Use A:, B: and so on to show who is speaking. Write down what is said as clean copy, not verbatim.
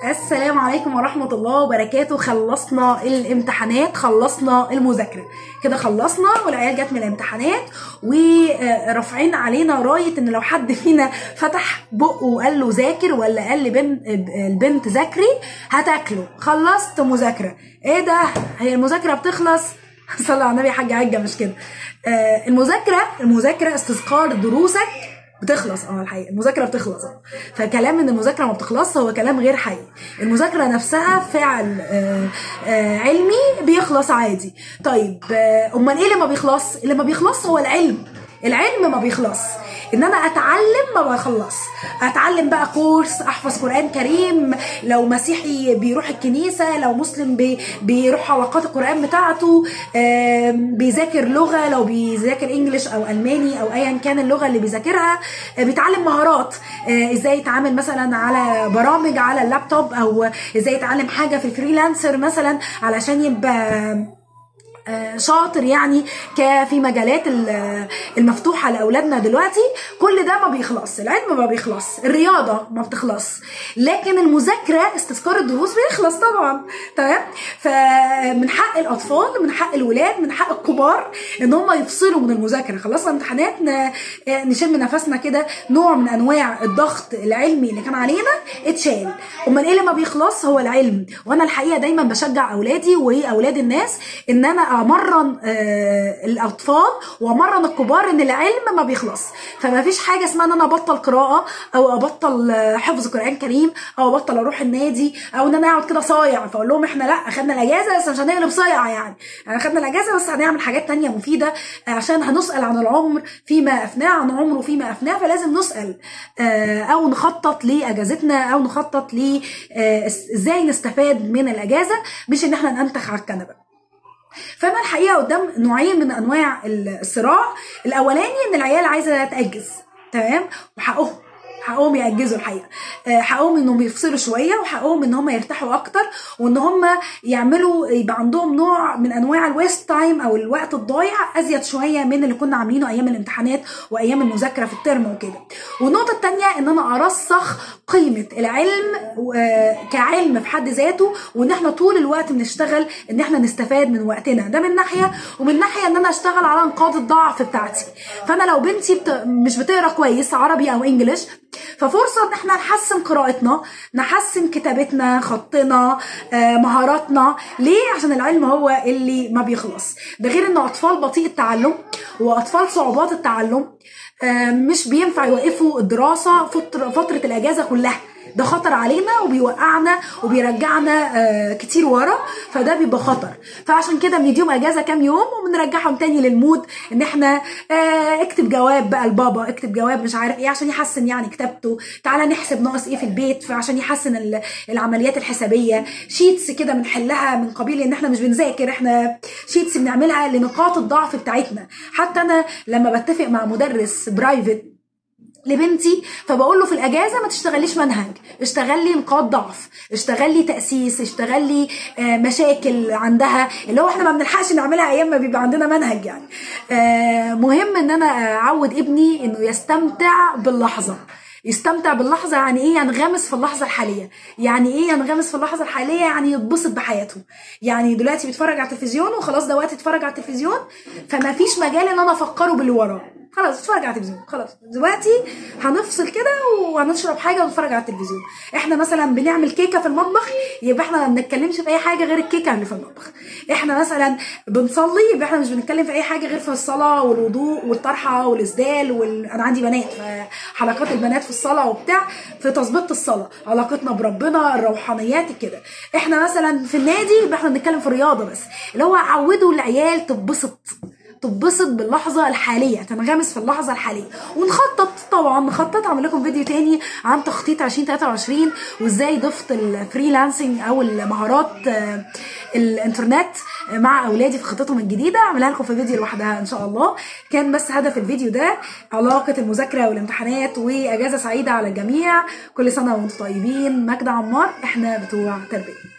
A: السلام عليكم ورحمة الله وبركاته. خلصنا الامتحانات، خلصنا المذاكرة كده، خلصنا والعيال جت من الامتحانات ورافعين علينا راية ان لو حد فينا فتح بقه وقال له ذاكر ولا قال للبنت ذاكري هتاكله. خلصت مذاكرة، ايه ده؟ هي المذاكرة بتخلص؟ صلى على النبي يا حاج عجة، مش كده؟ المذاكرة استذكار دروسك بتخلص. الحقيقة المذاكرة بتخلص، فكلام ان المذاكرة ما بتخلصش هو كلام غير حقيقي. المذاكرة نفسها فعل علمي بيخلص عادي. طيب امال ايه اللي ما بيخلص؟ اللي ما بيخلص هو العلم. العلم ما بيخلص، ان انا اتعلم ما بخلص. اتعلم بقى كورس، احفظ قرآن كريم، لو مسيحي بيروح الكنيسة، لو مسلم بيروح حلقات القرآن بتاعته، بيذاكر لغة لو بيذاكر انجليش او الماني او ايا كان اللغة اللي بيذاكرها، بيتعلم مهارات، ازاي يتعامل مثلا على برامج على اللابتوب، او ازاي يتعلم حاجة في ال freelancer مثلا علشان يبقى شاطر يعني في مجالات المفتوحة لأولادنا دلوقتي. كل ده ما بيخلص، العلم ما بيخلص، الرياضة ما بتخلص، لكن المذاكرة استذكار الدروس بيخلص طبعا. تمام؟ فمن حق الأطفال، من حق الولاد، من حق الكبار إن هم يفصلوا من المذاكرة. خلصنا امتحانات، نشم نفسنا كده، نوع من أنواع الضغط العلمي اللي كان علينا اتشال. أمال إيه اللي ما بيخلص؟ هو العلم. وأنا الحقيقة دايما بشجع أولادي وأولاد الناس إن أنا امرن الاطفال وامرن الكبار ان العلم ما بيخلص. فما فيش حاجة اسمها ان انا ابطل قراءة او ابطل حفظ قران كريم او ابطل اروح النادي او ان انا اقعد كده صايع. فاقول لهم احنا لا، اخدنا الاجازة بس مش هنقلب صايع، يعني اخدنا الاجازة بس هنعمل حاجات تانية مفيدة، عشان هنسال عن العمر فيما افناه، عن عمره فيما افناه. فلازم نسال او نخطط لاجازتنا او نخطط ل ازاي نستفاد من الاجازة، مش ان احنا ننتخ على الكنبة. فانا الحقيقة قدام نوعين من انواع الصراع. الاولاني ان العيال عايزه تاجز، تمام، وحقهم ياجزوا الحقيقة، حقهم انهم يفصلوا شوية، وحقهم ان هم يرتاحوا اكتر، وان هم يعملوا يبقى عندهم نوع من انواع ال waste time او الوقت الضايع ازيد شوية من اللي كنا عاملينه ايام الامتحانات وايام المذاكرة في الترم وكده. والنقطة الثانية ان انا ارسخ قيمة العلم كعلم في حد ذاته، وان احنا طول الوقت بنشتغل ان احنا نستفاد من وقتنا ده من ناحية، ومن ناحية ان انا اشتغل على نقاط الضعف بتاعتي. فانا لو بنتي مش بتقرا كويس عربي او انجليش، ففرصة ان احنا نحسن قراءتنا، نحسن كتابتنا، خطنا، مهاراتنا. ليه؟ عشان العلم هو اللي ما بيخلص. ده غير ان اطفال بطيء التعلم واطفال صعوبات التعلم مش بينفع يوقفوا الدراسة فترة الاجازة كلها، ده خطر علينا وبيوقعنا وبيرجعنا كتير ورا، فده بيبقى خطر. فعشان كده بنديهم اجازه كام يوم وبنرجعهم تاني لل mood ان احنا اكتب جواب بقى لبابا، اكتب جواب مش عارف ايه عشان يحسن يعني كتابته، تعالى نحسب ناقص ايه في البيت فعشان يحسن العمليات الحسابيه، sheets كده بنحلها من قبيل ان احنا مش بنذاكر، احنا sheets بنعملها لنقاط الضعف بتاعتنا. حتى انا لما بتفق مع مدرس private لبنتي فبقول له في الاجازة ما تشتغليش منهج، اشتغلي نقاط ضعف، اشتغلي تاسيس، اشتغلي مشاكل عندها اللي هو احنا ما بنلحقش نعملها ايام ما بيبقى عندنا منهج يعني. مهم ان انا اعود ابني انه يستمتع باللحظة. يستمتع باللحظة يعني ايه؟ ينغمس في اللحظة الحالية. يعني ايه ينغمس في اللحظة الحالية؟ يعني يتبسط بحياته. يعني دلوقتي بيتفرج على التلفزيون وخلاص، ده وقت يتفرج على التلفزيون، فما فيش مجال ان انا افكره باللي وراه، خلاص اتفرج على التلفزيون، خلاص دلوقتي هنفصل كده وهنشرب حاجة ونتفرج على التلفزيون. احنا مثلا بنعمل كيكة في المطبخ، يبقى احنا ما بنتكلمش في اي حاجة غير الكيكه اللي في المطبخ. احنا مثلا بنصلي، يبقى احنا مش بنتكلم في اي حاجة غير في الصلاة والوضوء والطرحه والاسدال انا عندي بنات، فحركات البنات في الصلاة وبتاع، في تظبيط الصلاة، علاقتنا بربنا، الروحانيات كده. احنا مثلا في النادي يبقى احنا بنتكلم في الرياضة بس، اللي هو عودوا العيال تتبسط باللحظة الحالية، تنغمس في اللحظة الحالية. ونخطط طبعا، نخطط. اعمل لكم فيديو تاني عن تخطيط 2023 وازاي ضفت ال freelancing او المهارات الانترنت مع اولادي في خطتهم الجديدة، اعملها لكم في فيديو لوحدها ان شاء الله. كان بس هدف الفيديو ده علاقة المذاكرة والامتحانات، واجازه سعيدة على الجميع. كل سنة وانتم طيبين. ماجدة عمار، احنا بتوع تربيه.